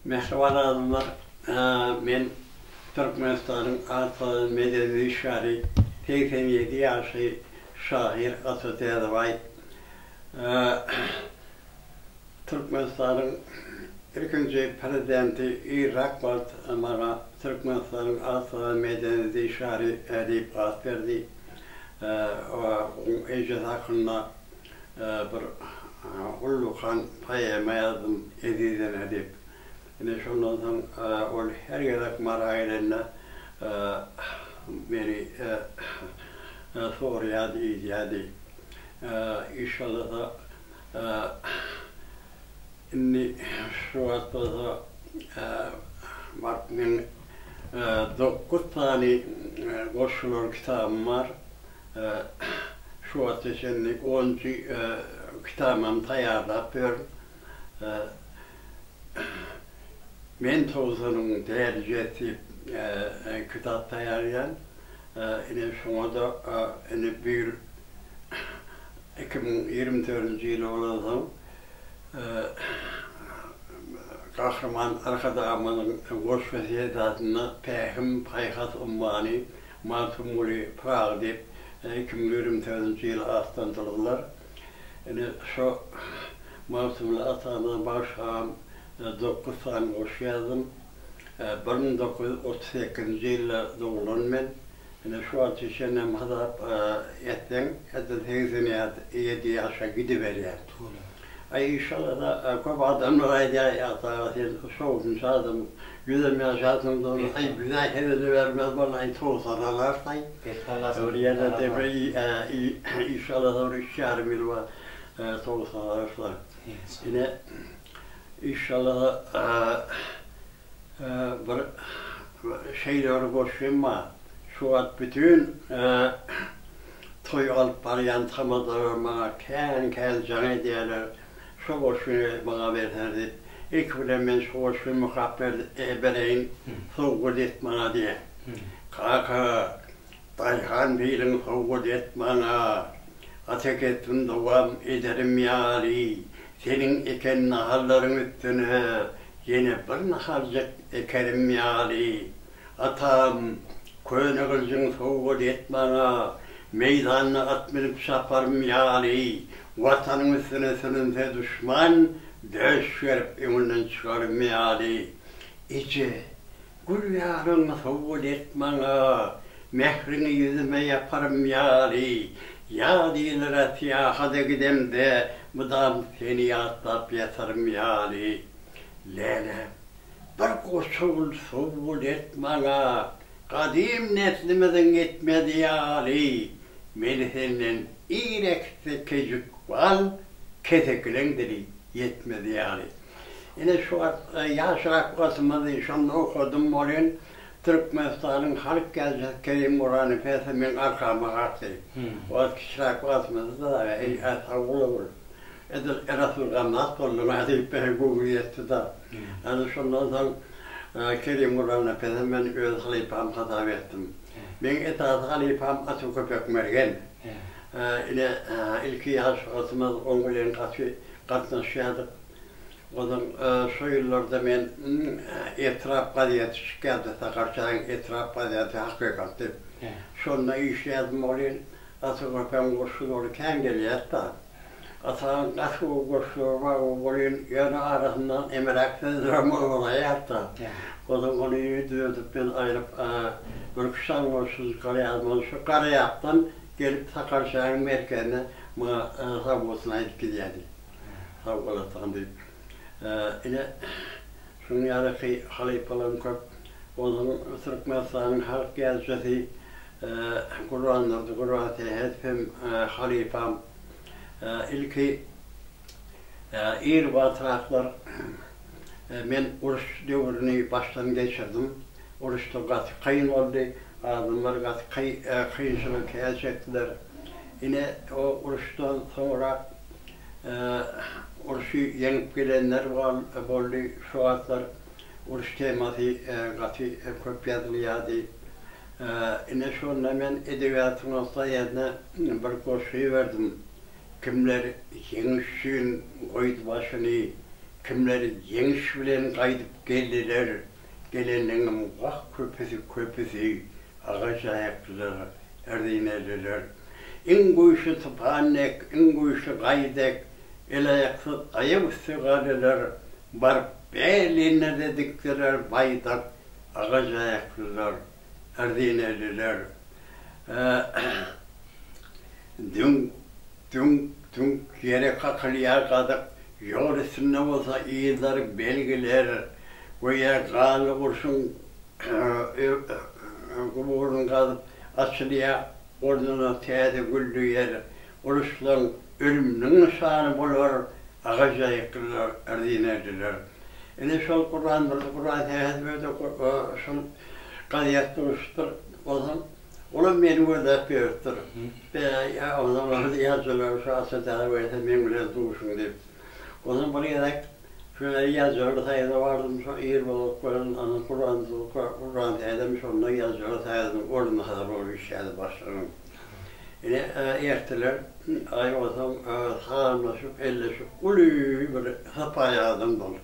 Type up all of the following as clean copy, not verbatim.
Mähriban adamlar, men Türkmenistanyň at gazanan medeniýet işgäri, 87 ýaşly şahyr Ata Täzebaý. Türkmenistanyň ilkinji Prezidenti irräk wagt maňa Türkmenistanyň at gazanan medeniýet işgäri diýip at berdi. Oň ejesi hakynda bir ullakan poema ýazdym, Eziz ene diýip. Ine, şondan soň ol her gezek Mara gelende meni soraýardy, idýärdi. Işallasa, indi şu wagt bolsa baryp meň dokuz sany goşgular kitabym bar. Şu wagta çenli onunjy kitabymam taýýarlap ýörün. Men togsanyň dälijesi diýip kitap taýýarlaýan. Ine şoňa-da indi bu ýyl 2024-nji ýyl bolansoň Gahryman Arkadagymyzyň goşgusy esasynda Pähim-paýhas ummany Magtymguly Pyragy diýip 2024-nji ýyl atlandyrdylar. Ine şo Magtymguly atamyza bagyşlabam dokuz sany goşgy ýazdym. 1938-nji ýylda doglan men. Ine şu wagta çenlem hasap etseň, edil 87 ýaşa gidiberýän. Aý inşallah-da köp adamlar aýdýar, Ata aga sen şowsuzja adam, ýüzem ýaşarsyň dogry, aý bize hezil bermez boldy, aý togsan alarys-aý. Bir ýerde-de bir inşallah bir üç ýarym ýyl bar, togsan alarys-da. Ine, inşallah bir şeýle bir goşgym bar. Şu wagt bütin toý alyp barýan tamadalar maňa kän-kän jaň edýärler, şo goşgyny maňa bersene diýip. Ilki bilen men şo goşgyny okap bereýin, sowgat et maňa diýýär. Kaka, daýhan piliň sowgat et maňa, Ata kesbim dowam ederim ýaly, Seniň eken nahallaryň üstüne ýene bir nahaljyk ekerim ýaly. Atam, köne gylyjyň sowgat et maňa, Meýdanda at münüp çaparym ýaly, Watanyň üstüne sürünse duşman, Döş gerip öňünden çykarym ýaly. Eje, gül ýalyňy sowgat et maňa, Mähriňi ýüzüme ýaparym ýaly, Ýaz illere syýahada gidemde, Mydam seni ýatlap ýatarym ýaly. Läläm, Bir goşa gül sowgat et maňa, Gadym neslimiziň etmezi ýaly, Meni senden ir äkitse kejik bal, Kesekileň dili ýetmezi ýaly. Ine şu wagt ýaşrak wagtymyzdy, şonda okadym welin, Türkmenistanyň halk ýazyjysy Kerim Gurbannepesow meň arkama kakdy. O wagt kiçiräk wagtymyzdy-da, Eý, sag bol ogul. Edil Rasul Gamzat bolduň-a diýip meni göwni ýetdi-de. Ana şondan soň Kerim Gurbannepesowy men öz halypam hasap etdim. Meň esasy halypam Ata Köpek Mergen. Ine, ilki ýaş wagtymyz oň bilen gaty gatnaşýardyk. Onuň şo ýyllarda men etrap gazeti çykýardy, Sakarçaýyň etrap gazeti Hakykat diýip. Şonda işleýärdim welin, Ata Köpegiň goşgulary kän gelýärdi-de. Ataň gaty gowy goşgulary bar welin, ýöne arasyndan emeräk sözlerem bolaýýar-da. Onsoň ony düzedip men aýryp, birküç sany goşgujyk ýazdym. Ony şu Garaýapdan gelip Sakarçaýyň merkezine maňa sag bolsun aýdyp gidýärdi. Sag bol atam diýip. Ine, şunuň ýalyky halypalaryň köp. Onsoň Türkmenistanyň halk ýazyjysy Gurbandurdy Gurbansähedow hem halypam. Ilki ir wagtraklar men uruş döwrüni başdan geçirdim. Uruşda gaty kyn boldy. Adamlar gaty kynçylyk kän çekdiler. Ine, o uruşdan soňrak urşy ýeňip gelenler boldy. Şo wagtlar uruş temasy gaty köp ýazylýardy. Ine şonda men edebiýatyň saýasyna bir goşgy berdim. Kimler ýeňiş üçin goýdy başyny. Kimler ýeňiş bilen gaýdyp geldiler, Gelenleňem wah köpüsi, köpüsi Agaç aýaklylar, erdineliler. Iň güýçli tupan dek, iň güýçli gaý dek, El-aýaksyz aýak üsti galdylar, Baryp Berlinde-de dikdiler baýdak, Agaç aýaklylar, erdineliler. Düňk, düňk, düňk ýere kakylýar gazyk, Ýol üstünde bolsa yzlar, belgiler, Göýä ganly gurşun guburyny gazyp açylýar, Ornuna täze gülli ýer, Uruşlaň ölüminiň nyşany bolar, Agaç aýaklylar, zineliler. Ine şol Gurban Gurbansähedow şol gazet duşupdyr. Onsoň Olam meni gözläp ýörüpdir. Be, onsoň ol ýazyjylar şu Ata berse meň bilen duşuň diýip. Onsoň bir gezek şu ýazyjylar soýuza bardym, şo ir bolup bilen onsoň Gurban dädem şonda ýazyjylar soýuzynyň orunbasary bolup işlärdi başlygynyň. Ine, erteler aý onsoň salamlaşyp, elleşip uly bir sypaýy adam bol.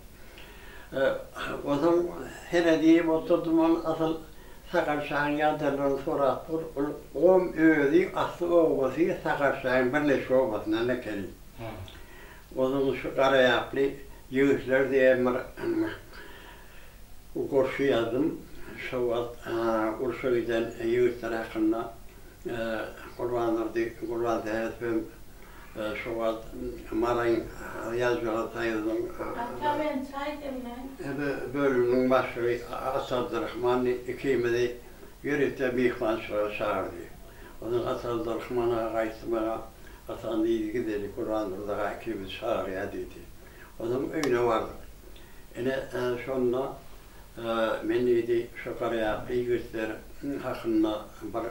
Onsoň seredip oturdym ol asyl Sakarçagyň ýagdaýlaryny sorap dur. Ol gom özi asly obasy Sakarçagyň birleşik obasyndan ekeni. Onuň şu Garaýaply ýigitler diýen bir goşgy ýazdym. Şo wagt urşa giden ýigitler hakynda Gurbandurdy Gurbansähedow hem Şo wagt Maryň Ýazyjylar soýuzynyň Ata men çaý demläýin. Bölüminiň başlygy Ata Abdyrahman ikimizi ýörite myhmançylyga çagyrdy. Onsoň Ata Abdyrahman aga aýtdy maňa, Atan diýdi, gideli Gurban Durdy aga ikimizi çagyrýar diýdi. Onsoň öýüne bardyk. Ine, şonda men diýdi, şu garaýakly ýigitler hakynda bir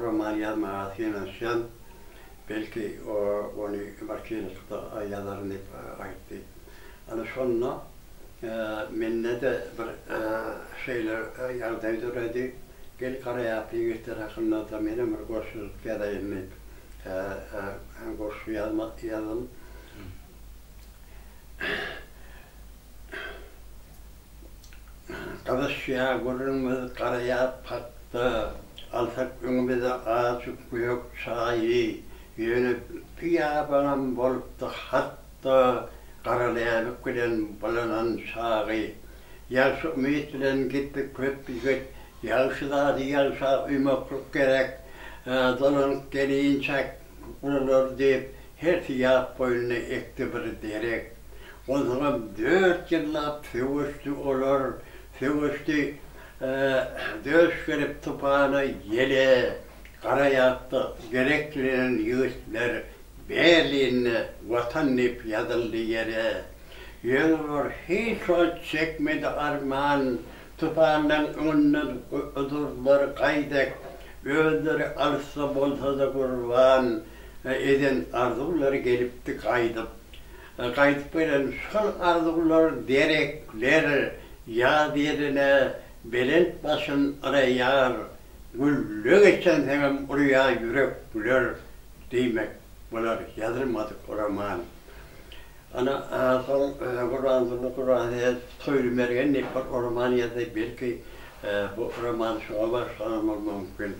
roman ýazmaga synanyşýan. Belki, ony birki ýyllykda ýazaryn diýip aýtdy. Ana, şonda mende-de bir şeýle ýagdaý döredi. Gel, garaýaply ýigitler hakynda-da menem bir goşgujyk ýazaýyn diýip, goşgy ýazdym. Gyzyşýar gürrüňimiz garaýap hakda, Alsak öňümize ajy gök çaýy, Ýöne biýabanam bolupdy hat-da, Gara läbik bilen bulanan çagy. Ýagşy umyt bilen gitdi köp ýigit, Ýagşy zady ýagşa uýmaklyk gerek. Dolanyp gelinçäk ulalar diýip, Hersi ýap boýunda ekdi bir derek. Onsoňam dört ýyllap söweşdi olar, söweşdi, döş gerip tupana, ýele, gara ýapda gereklenen ýigitler Berlinde Watan diýip ýazyldy ýere. Ýöne olar hiç wagt çekmedi arman, tupanlaň öňünde durdular gaý dek, özleri alysda bolsa-da gurban, eden arzuwlary gelipdi gaýdyp. Gaýdyp gelen şol arzuwlar derekler ýaz ýeline belent başyn yraýar, Gülle geçenseňem urýar ýürekler diýmek bolar ýazylmadyk roman. Ana, soň Gurbandurdy Gurbansähet Toýly Mergen diýip bir roman ýazdy, belki bu roman şoňa bagyşlanan bolmagy mümkin.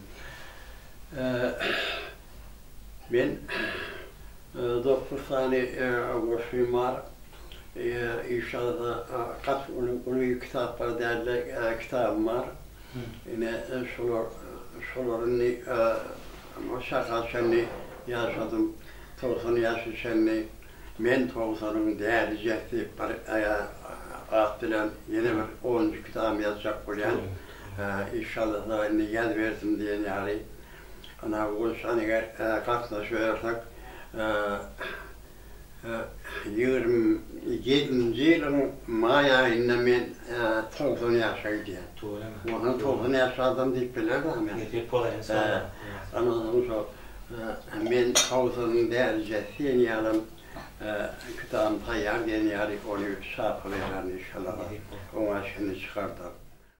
Men 9 sany goşgym bar. Inşallah gaty uly uly kitaplar dälde kitabym bar. Ine şolar şolar indi şaka çenli ýaşadym. 90 ýaşa çenli. Men togsanyň dälijesi diýip bir at bilen ýene bir onunjy kitabymy ýazjak bolýan. Inşallah indi ýazyberdim diýen ýaly. Ana Gulşan eger gatnaşybersek 27-nji ýylyň maý aýynda men 90 ýaşa gidýän. Tüweleme. Onsoň 90 ýaşly adam diýip biler-dä men. Nesip bolaýyn inşallah. Ana onsoň şo men 90-yň dälijesi diýen ýalam kitabym taýýar diýen ýaly ony çapa bererin inşallah. Nesip bolsa. Oňa çenli çykardar.